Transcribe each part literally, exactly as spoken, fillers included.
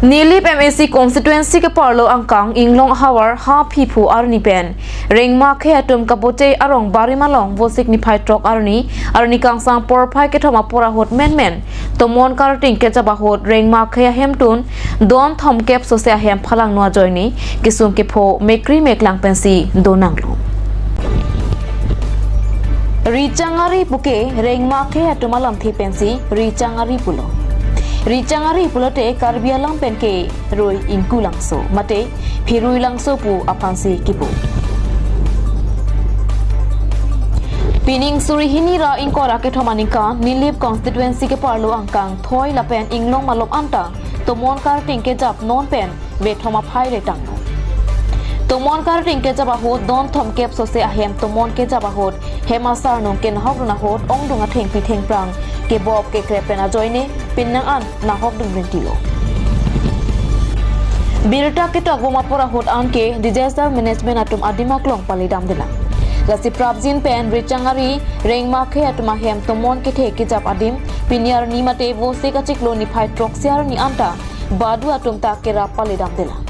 Nilip M A C constituency keparlo angkang Inglong ahavar Haphiphu arni pen Rengma akhei atum kabote arong Barim along Vosik niphai throk arni, arni kangsam porphai kethom apor ahut menmen tomon karting kejap ahut Rengma akhei ahemtun don thomkep sose ahem phalangno ajoine kesung kepho mekri meklang pensi donanglo. Richangari puke Rengma akhei atum alamthe pensi Richangari pulo. Richangari pulote Karbi alam penke Rui Ingkulangso mate Phirui Langso pu aphansi kipu. Pining suri hini ra ingkoi ra kethom aningkan Nilip constituency keparlo angkang Thoi lapen Inglong malom anta tomon karting kejap non pen vethom aphai retanglo. Tomon karting kejap ahut don thomkep sose ahem tomon kejap ahut hem asar nung kenahok dun ahut ongdung athengpi thengphrang kebop kekrep pen ajoine penang an nahok dun rentilo. Birta ketok bom apor ahut anke disaster management atum adim aklong palidam dilang. Lasi prapjin pen Richangari Rengma akhei atum ahem tomon kethe kejap adim pini arni mate Vosik achiklo niphai throksi arni anta badu atum ta kerap palidam dilang.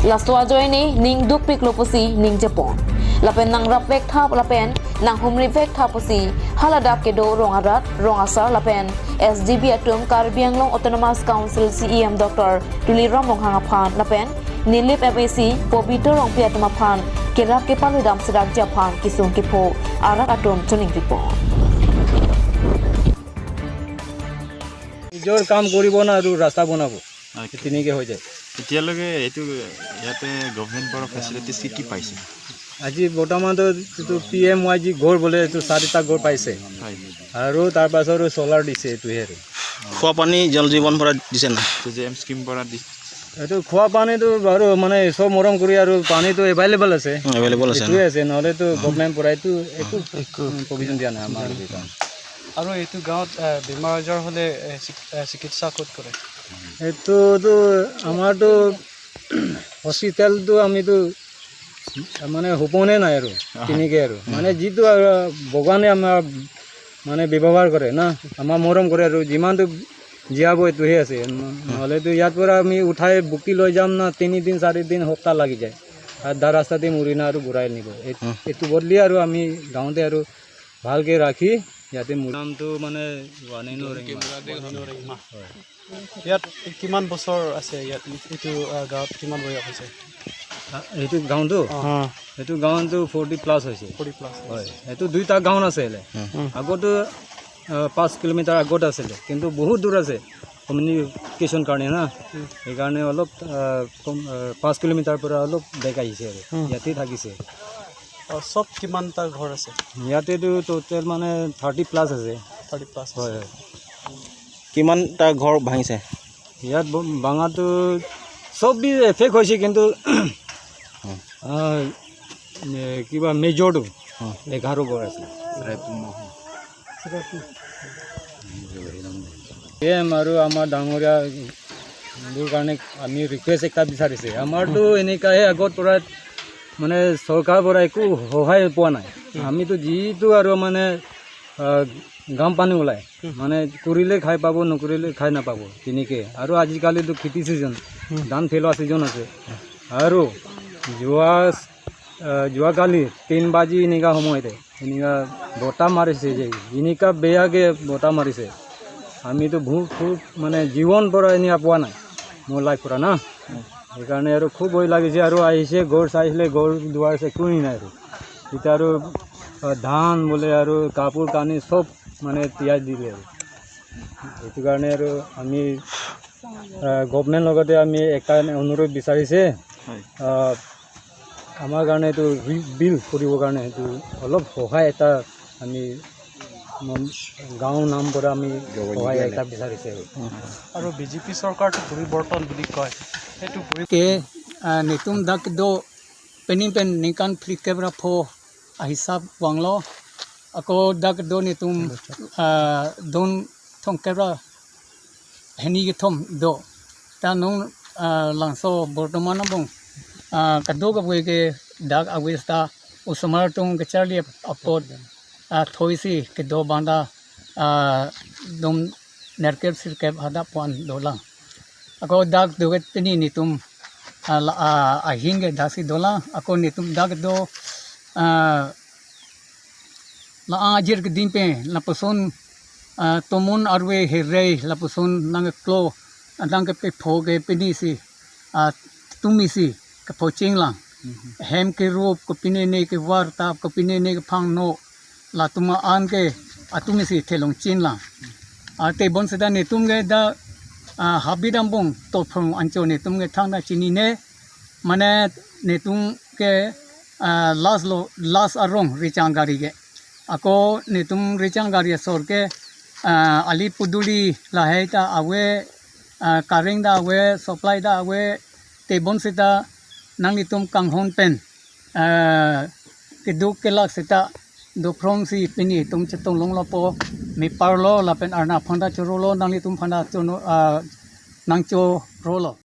Laso ajoine ning dukpiklo pusi ningjepon. Lapen nangrap vek tha lapen nanghumri vek tha pusi haladak kedo rong arat, rong asar lapen S D B atum Karbi Anglong Autonomous Council C E M Doctor Tuliram Ronghang aphan lapen Nilip M A C Pobitro Rongpi atum aphan kerap kepalidam serakji aphan kesung kepho arat atum choningri pon. নিজৰ কাম কৰিব না আৰু ৰাস্তা বনাব। হয়। তেনেকে হৈ যায়। এতিয়ালৈকে এইটো ইয়াতে গভৰ্ণমেণ্টৰ পৰা ফেচিলিটিজ কি কি পাইছে? আজি বৰ্তমানতো এইটো পি এম ৱাই জি ঘৰ বোলে এইটো চাৰিটা ঘৰ পাইছে। হয়। আৰু তাৰ পাছত আৰু চ'লাৰ দিছে এইটোহে আৰু। খোৱা পানী জল জীৱন পৰা দিছে না? এইটো জে এম স্কিম পৰা দি- এইটো খোৱা পানীটো বাৰু মানে ঈশ্বৰ মৰম কৰি আৰু পানীটো এভেইলেবল আছে। এভেইলেবল আছে এইটোৱে না? আছে, নহ'লেতো গভৰ্ণমেণ্ট পৰা এইটো একো একো প্ৰভিজন দিয়া নাই আমাৰ এইটো। আৰু এইটো গাঁৱত, আহ, বেমাৰ আজাৰ হ'লে, এ, চিক-, এ, চিকিৎসা ক'ত কৰে? এইটোতো আমাৰতো হস্পিটেলটো আমিতো মানে সপোনে নাই আৰু, তেনেকে আৰু। মানে যিটো আৰু ভগৱানে আমাৰ মানে ব্যৱহাৰ কৰে না, আমাৰ মৰম কৰে আৰু যিমানটো জীয়াব এইটোহে আছে। ন-, নহ'লেতো ইয়াৰ পৰা আমি উঠাই বুকি লৈ যাম না, তিনিদিন, চাৰিদিন, সপ্তাহ লাগি যায়। আৰু দা ৰাস্তাতে মুৰি না আৰু ঘূৰাই নিব। এই-, এইটো বদলি আৰু আমি গাঁৱতে আৰু ভালকে ৰাখি ইয়াতে মূল নামটো মানে ৱানেইন ৰেংমা। হয়। ইয়াত কিমান বছৰ আছে? ইয়াত এইটো, আহ, গাঁৱত কিমান বয়স হৈছে? আ, এইটো গাঁৱটো? অ। এইটো গাঁৱটো ফৰ্টি প্লাছ হৈছে। Forty plus. হয়, এইটো দুইটা গাঁও আছিলে। হুম। আগতো, আহ, পাঁচ কিলোমিটাৰ আগত আছিলে, কিন্তু বহুত দূৰ আছে কমিউনিকেশ্যন কাৰণে না। হুম। সেইকাৰণে অলপ, আহ, কম, আহ, পাঁচ কিলোমিটাৰ পৰা অলপ বেক আহিছে আৰু। হুম। ইয়াতে থাকিছে। অ, চব কিমানটা ঘৰ আছে? ইয়াতেতো টোটেল মানে থাৰ্টি প্লাছ আছে। থাৰ্টি প্লাছ আছে। হয়, হয়। কিমানটা ঘৰ ভাঙিছে? ইয়াত ব-, ভাঙাটো চব বি এফেক্ট হৈছে, কিন্তু, হুম। আহ, এ, কিবা মেজৰটো হুম। এঘাৰ ঘৰ আছে। এম আৰু আমাৰ ডাঙৰীয়াবোৰ কাৰণে আমি ৰিকুৱেষ্ট এটা বিচাৰিছে। আমাৰতো এনেকাহে আগত পৰা মানে চৰকাৰৰ পৰা একো সহায় পোৱা নাই। হুম। আমিতো যিটো আৰু মানে, আহ, ঘাম পানী ওলাই, হুম। মানে কৰিলে খাই পাব, নকৰিলে খাই নাপাব, তেনেকে। আৰু আজিকালিতো খেতি ছিজন, হুম। ধান পেলোৱা ছিজন আছে। আৰু যোৱা, আহ, যোৱাকালি তিন বাজি এনেকা সময়তে এনেকা বতাহ মাৰিছে যে, এনেকা বেয়াকে বতাহ মাৰিছে। আমিতো বহুত, বহুত মানে জীৱন পৰা এনেকা পোৱা নাই মোৰ লাইফ পৰা না। সেইকাৰণে আৰু খুব ভয় লাগিছে। আৰু আহিছে, ঘৰ চাইছিলে, ঘৰ দুৱাৰ আছে, কোনোৱে নাই আৰু। এতিয়া আৰু, আহ, ধান বোলে আৰু কাপোৰ কানি চব মানে তিয়াই দিলে আৰু। সেইটো কাৰণে আৰু আমি, আহ, গভৰ্ণমেণ্ট লগতে আমি একটা অনুৰোধ বিচাৰিছে, হয়। আহ, আমাৰ কাৰণে এইটো ৰি-, বিল কৰিবৰ কাৰণে সেইটো অলপ সহায় এটা আমি মন-, গাঁও নাম পৰা আমি সহায় এটা বিচাৰিছে আৰু। আৰু বিজেপি চৰকাৰটো পৰিৱৰ্তন বুলি কয়, সেইটো পৰি- ke, ah, netum dak do pening pen ningkan phlikep ra pho ahisap vanglo. Ako dak do netum, ah, don thomkep ra hini kethom do. Ta nung, ah, labangso bortoman abang, ah, kadokave ke dak ave seta osomar atum kacharli apot, ah, thoisi kedo bangta, ah, dum nerkep sirkep hadak pu-an dolang. Ako dak do ke pini netum, ah, la, ah, ahin ke dak si dolang. Ako netum dak do, ah, la-an ajir kedingpe lapuson, ah, tomun arve herei lapuson nangklo, nangkepepho ke pini si, ah, tumi si kepho chinglang. Hem kerup, kopine ne kevar tap, kopine ne kephangno, latum an ke atumi si thelong chinlang. Ah, tebon seta netum ke dak, ah, Habit Ambong Toprong anchot netum ke thangta chinine, mane netum ke, ah, last lo, last arong Richang gari ke. Ako netum Richang gari asor ke, ah, ali puduli lahai ta ave, ah, current ta ave, supply ta ave, tebon seta nanglitum kanghon pen, ah, keduk kelak seta dophrom si pini netum chetong longlo po, mepar lo lapen arna phanta choro lo, nanglitum phanta chono, ah, nangchoro lo.